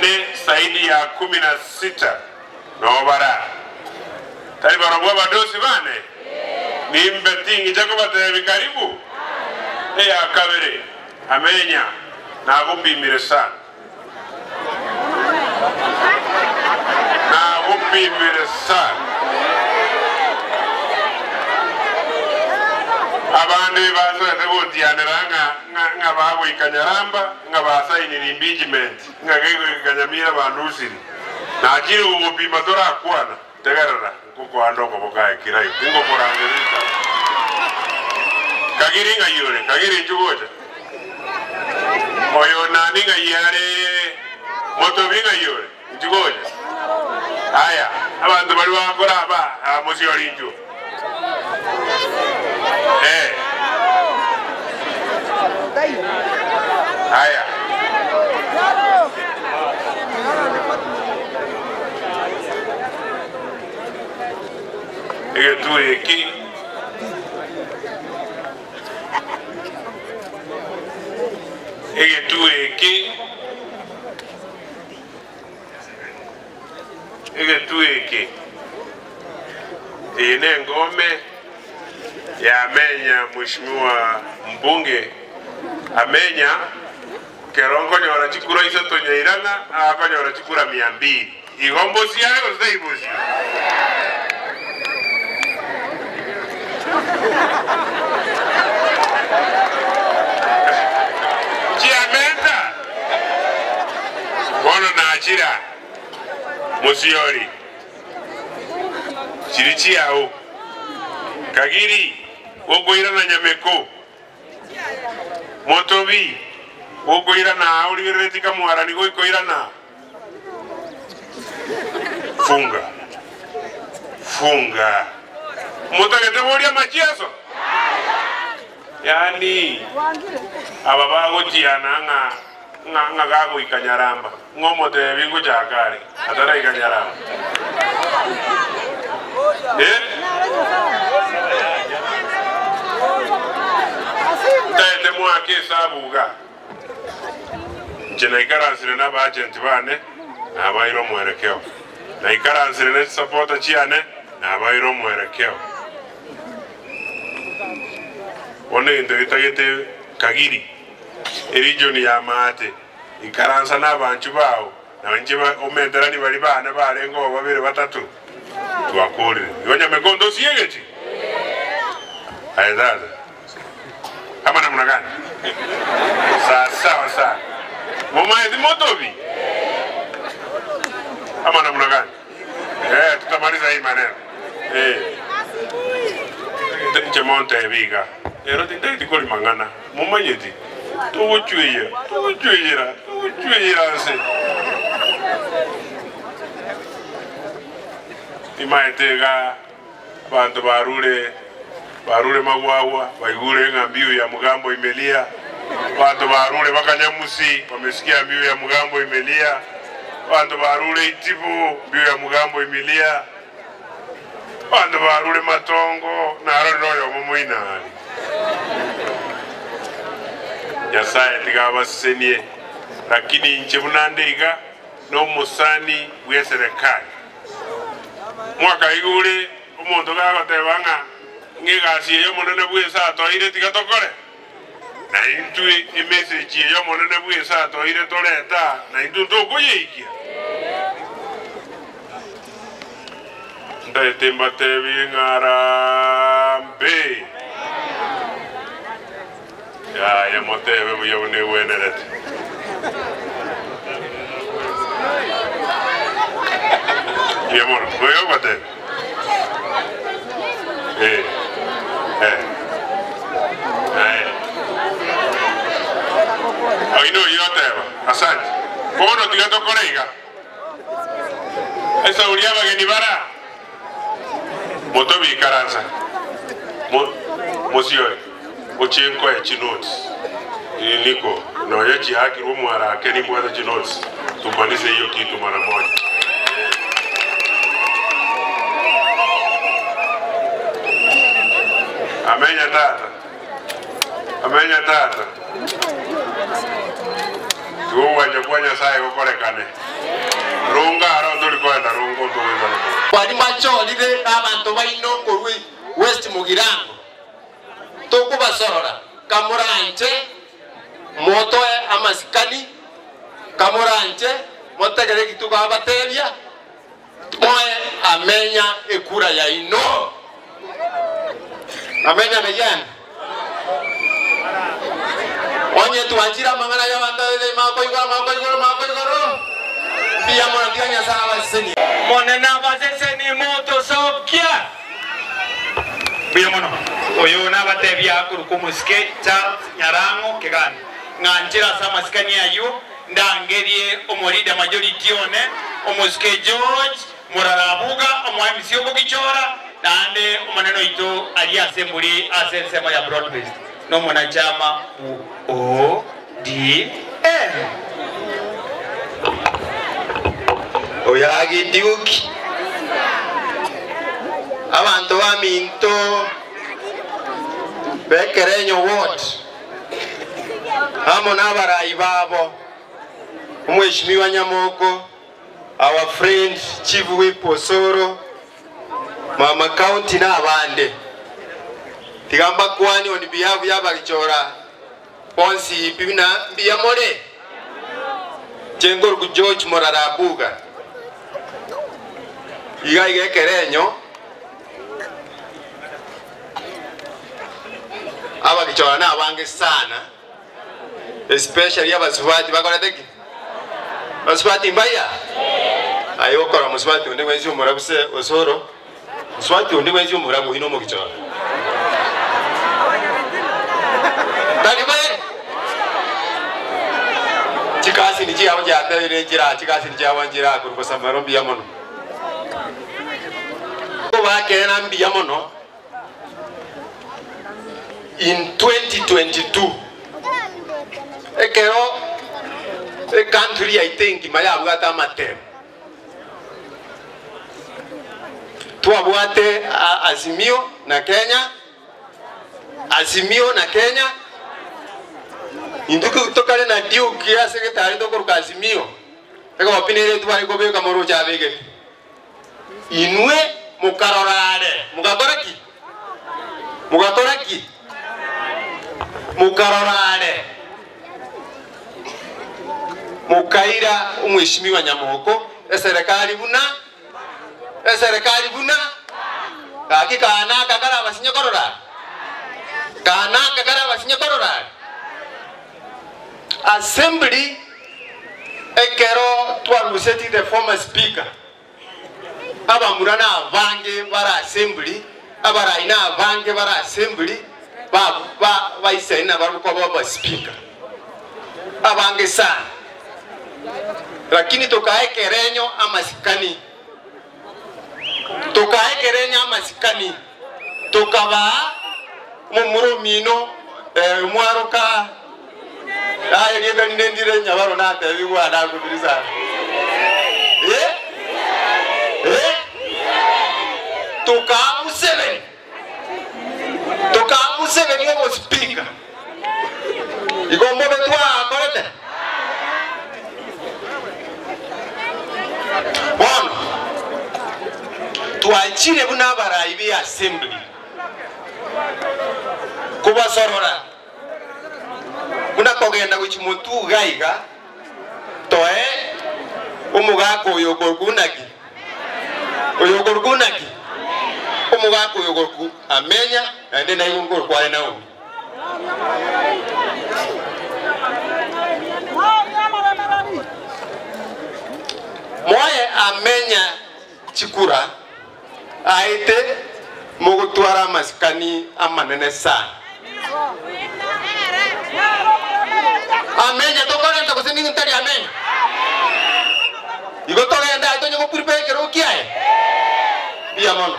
Bane zaidi ya kumi na sita noo bare aa. Tari barobwo abadosi bane? Nimbe tingicha kobatebi karibu? Eya kabere, amenya, nagopimire sana. Nagopimire sana. Abande basoete gotianera ng'a ng'a bagoika Nyaramba, ng'a basainire impeachment, ng'a gegoika Nyamira bandusiri. Nachire gogopima torakwana. Tegerera, nkokoanda okoboko aye keraio, tingokorangeria ritang'ani. Kagiri ng'ai ore? Kagiri inchuo gocha. Oyo nani ng'ai are? Motobi ng'ai ore? Inchuo gocha. Aya, abanto baria bagokora aba, aa mosiori inchuo. Eh. Aya. Egetuo eki egetuo eki egetuo eke eye nengome yamenya Mheshimiwa Mbunge amenya Kero nkonyora chikura isato nyairana, akonyora chikura mia mbili. Igo mbosie are gose tari bosie? Chiamenta bono nachira mosiori chiri chiao kagiri gokoirana nyameko. Motobi, gokoirana aa origereretie kamwarani goikoirana aa. Funga. Funga. Motagete boria amachieso? Yaani aba bagotiana ng'a ng'a ng'a gagoika Nyaramba, ng'a omotebi ngochaka are ataraika Nyaramba. Eh? Ntaete moake esabu iga. Inche naikaransire nabagenti bane, nabaeire omwerekeo. Naikaransire ne chisapota chiane, nabaeire omwerekeo. Bono egento getagete kagiri, eregion ya maate, ikaransa nabanchu bao, na inche omenterani baria bane barenge oo babere batato, twakorire. Igo nyamekonto osiegeti? Aye tata, ama namna gani? Sawa sana. Momaeti motobi? Ama namna gani? Eh, tutamaliza hii maneno. Eh. Inche montebi iga, ero tindageti korima ng'ana, momanyeti, togochweyera, togochweyera, togochweyera nse. Nimaete iga abanto barure barure magwagwa, baigure ng'a mbiu ya mugambo imelia, abanto barure bakanyamusi, wamesikia mbiu ya mugambo imelia, abanto barure itibo, mbiu ya mugambo imelia, abanto barure matongo, narorire oyomo moino aria. Nyasae tiga abasesenie, lakini inche buna nde iga, nomosani bw'eserekari. Mwakaigure omonto gagoteba ng'a ng'egasi eye Omonene bw'ense atoeire tiga tokore? Na intwe emessage eye Omonene bw'ense atoeire torete aa, na intwe ntokoyeikia? Ntaete mbatebie ng'a harambee. Yaya motebe buya buna egwenerete. Mbuya mono. Goika ogoteba. Eh. Eh. Eh. Oino oyio oteba. Asante. Bono tiga tokore iga. Esauri abageni bara motobikaransa. Mo mosioe. Ochie nkoe chinotes Ii niko nonya chiakirwe omwarake nimbwate chinotes tumalize hiyo kitu mara moja eh. Amenya tata amenya tata. Tiga ogwancha kwa Nyasae gokorekane. Ronga aro ntori koenda rongo ntogoikana korwa. Baria bachorire nabanto baino korwa West Mugirango, tokobasorora, kamoranche motoe amasikani, kamoranche motegere eki tokabatebia, moe amenya ekura yaino. Amenya neyani? Onye twanchire amang'ana y'abanto mako igoro, mako igoro, mako igoro, mbuya mono, tiga Nyasae abasesenie. Monene abaseseni motosokia. Mbuya mono. Oyo nabatebia akorokwa omosike Charles Nyarang'o Kegani. Ng'anchire ase amasikani ayio ndangerie omorida majority one omosike George Morarabuga omo MC obogichora naende omonene oito aria ase emburi ase ensemo ya broad based nomonachama bu ODM. Oyagi Duke, abanto baminto b'Ekerenyo Ward amo nabarai babo, Omweshimiwa Nyamoko, our friend Chief Whip Osoro, Mama County na abande. Tiga mbakwani on behalf y'abagichora bonsi bina mbuya more. Chengoruku George Morarabuga. Iga iga Ekerenyo abagichora na abange sana, especially abasubati bakorete ki? Basubati mbaya? Aye gokora musubati onde bwensi omorabuse Osoro, musubati onde bwensi omorabu oino omogichora. Tari baye? Chikasi ni chiabo chiatebire nchira, chikasi ni chiabo nchira koruko Samaro mbuya mono. Bakena mbuya mono in 2022 ekero ecountry yaito engima yabwate amatemo twabwate Azimio na Kenya, Azimio na Kenya intwe tokare na Duke ase getari tokoruka Azimio ekobapinere tware kobeka moroche abegete inwe mukarorare mugakora ki mugakora ki mukarorare mukaira omweshimiwa Nyamoko eserikali buna eserikali buna gaki kanaka karabasinye korora kanaka karabasinye korora assembly ekero twaruseti the former speaker abamura na abange bara assembly abarai na abange bara assembly ba ba baisena baruko ba speaker abange sana, lakini tukaekerenyo amasikani tukaekerenyo amasikani tukaba mumurumino mwaroka aye rienda nindire nyabaro natebigwa ndakubiriza tuka Museveni omo speaker igombo betwa korete bono twachire buna abarai be assembly kubasorora buna kogenda gochimutuga iga toe omogaka oyo okorukunaki oyo okorukunaki omogaka oyo okoruku amenya naende naigo nkorukware Naomi moye amenya chikura aete mogotwara amasikani amanene sana amenya tokorenta gose ningo ntari amenya igo togenda aye tonye goprepare ekero kiaye mbuya mono.